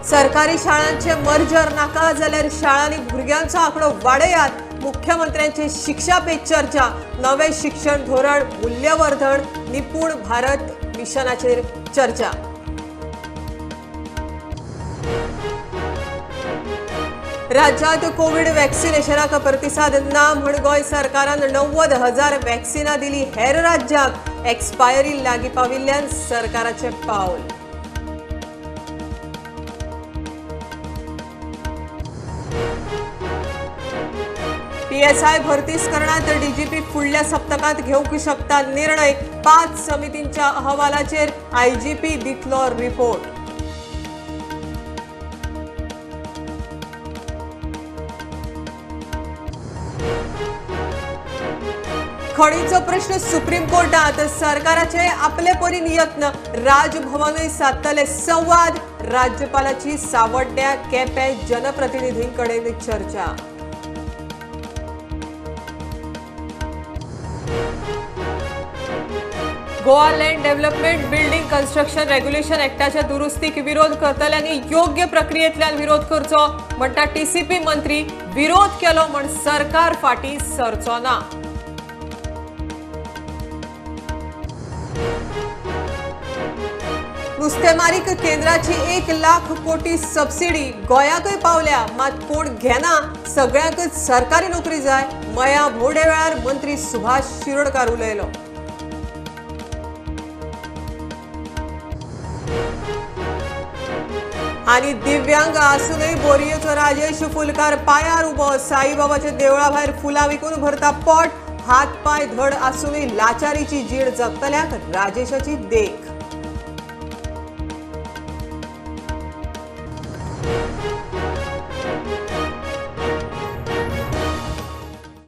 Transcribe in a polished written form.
सरकारी शाळांचे मर्जर नाका जाल्यार शाळांनी भुरग्यांचो आंकडो वाडयात, मुख्यमंत्र्यांची शिक्षा पे चर्चा। नवे शिक्षण धोरण, मूल्यवर्धन, निपुण भारत मिशनाचेर चर्चा। राज्यात कोविड वॅक्सिनेशनाक प्रतिसाद ना म्हण गोंय सरकारान 90,000 वॅक्सिनां दिली हेर राज्यांक, एक्सपायरी लागीं पाविल्ल्यान सरकाराचें पावल। पीएसआय भरती करणात डीजीपी फुडल्या सप्तकांत घेवंक शकता निर्णय, 5 समितींच्या अहवालाचेर आयजीपी दितलो रिपोर्ट। खणीचो प्रश्न सुप्रीम कोर्टात, सरकाराचे आपले परीन यत्न, राजभवनय सादतले संवाद, राज्यपालाची सावड्ड्या केपें जनप्रतिनिधीं कडेन चर्चा। Goa land development building construction regulation ऍक्टाच्या दुरुस्तीक विरोध करतल्यांनी योग्य प्रक्रियेंतल्यान विरोध करचो म्हणटा टीसीपी मंत्री, विरोध केलो म्हण सरकार फाटीं सरचो ना। नुस्तेमारीक केंद्राची 1 लाख कोटी सबसिडी गोंयाकय पावल्या, मात कोण घेना, सगळ्यांकच सरकारी नोकरी जाय, मया भोवडे वेळार मंत्री सुभाष शिरोडकार उलयलो। आनी दिव्यांग आसूनय बोरयेचो राजेश फुलकार पायार उबो, साईबाबाच्या देवळा भायर फुलां विकून भरता पोट, हात पाय धड आसूनय लाचारीची जीण जगतल्यांक राजेशाची देख।